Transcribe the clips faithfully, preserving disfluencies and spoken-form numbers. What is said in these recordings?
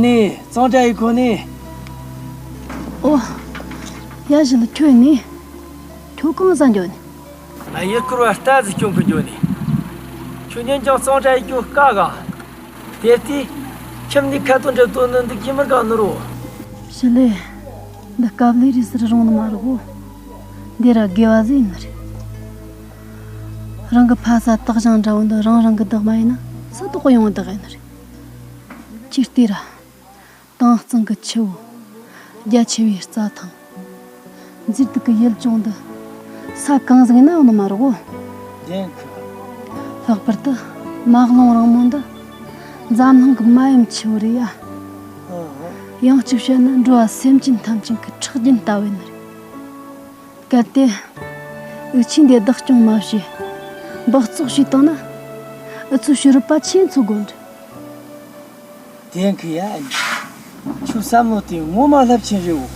ནི་གཙང་སྦྲ་ཡི་གོ་ནི། ཨོ། ཡ་ཞི་ལི་ཁྱོད་ནི། ཁྱོད་གང་ཟ་འགྱོ་ནི། ཨ་ཡུལ་སྐོར་བ་རྟ་ཟིག་སྐྱོང་གི་འགྱོ་ནི། ཁྱོད་ཉིན་ཀྱང་གཙང་སྦྲ་ཡི་གོ་དཀའ་ག་དེ་དུས་ཁྱིམ་ནས་ཁ་ཏོན་འགྲེབ་ཏོ་ནི་འདུག་གི་མི་དགའ་ནི་རོ། ཞི་ལི། འདི་སྐབས་ལས་རེས་སུ་རུང་ནི་མ་རེད་གོ། འདི་ར་དགེ་བ་ཟིག་ཡིན་ནི་རེད། རང་གི་ཕ་ས་དག་ཞིང་འདྲ་བོ་འདི་རང་རང་གི་བདག་མ་ཡིན་ན་སུ་དོག་ཡོང་བདག་ཡིན་ནི་རེད། ཅིག་ལྟོས་ར། དྭངས་གཙང་གི་ཆུ་བོ། རྒྱ་ཆེ་བའི་རྩྭ་ཐང་། མཛེས་སྡུག་གི་ཡུལ་ལྗོངས་འདི། ས་གང་ཟིག་ན་ཡོང་ནི་མ་རེད་གོ། བདེན་གི། ལྷག་པར་དུ་མ་རླུང་རིང་མོ་འདི། འཛམ་གླིང་གི་མ་ཡུམ་ཆེ་བོ་རེད་ཡ། ཨ་ཧ། ཡང་གཅིག་བཤད་ན་འགྲོ་བ་སེམས་ཅན་ཐམས་ཅད་ཀྱི་ཁྲག་རྒྱུན་ལྟ་བུ་ཡིན་ནི་རེད། གལ་ཏེ། འུ་ཆོས་འདི་བདག་སྐྱོང་མ་བྱས། འབག་བཙོག་བྱས་བཏང་ན། འུ་ཚོ་ཕྱི་རབས་པ་ཆེ་ཚོ་དགོས་འདྲ། བདེན་གི་ཡ། ཨ་ནི། ཁྱོད་བསམ་བློ་དེ་ངོ་མ་རླབས་ཆེན་རེད་འོ།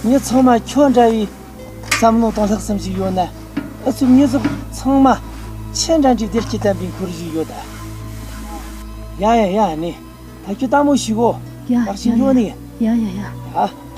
མི་ཚང་མ་ཁྱོད་འདྲ་བའི་བསམ་བློ་དང་ལྷག་བསམ་ཞིག་ཡོད་ན། ཨུ་ཚོའི་མྱི་ཚོགས་ཚང་མ་ཆི་འདྲ་འདྲའི་བདེ་སྐྱིད་ལྡན་པའི་འཁོར་གཞིག་ཡོད་ད། ཡ་ཡ་ཡ། ཨ་ནི། ད་ཁྱོད་ལྟད་མོ་ཞིག་གོ། ཡ་ཡ་ཡ། ཡ་ཡ་ཡ། ཡ།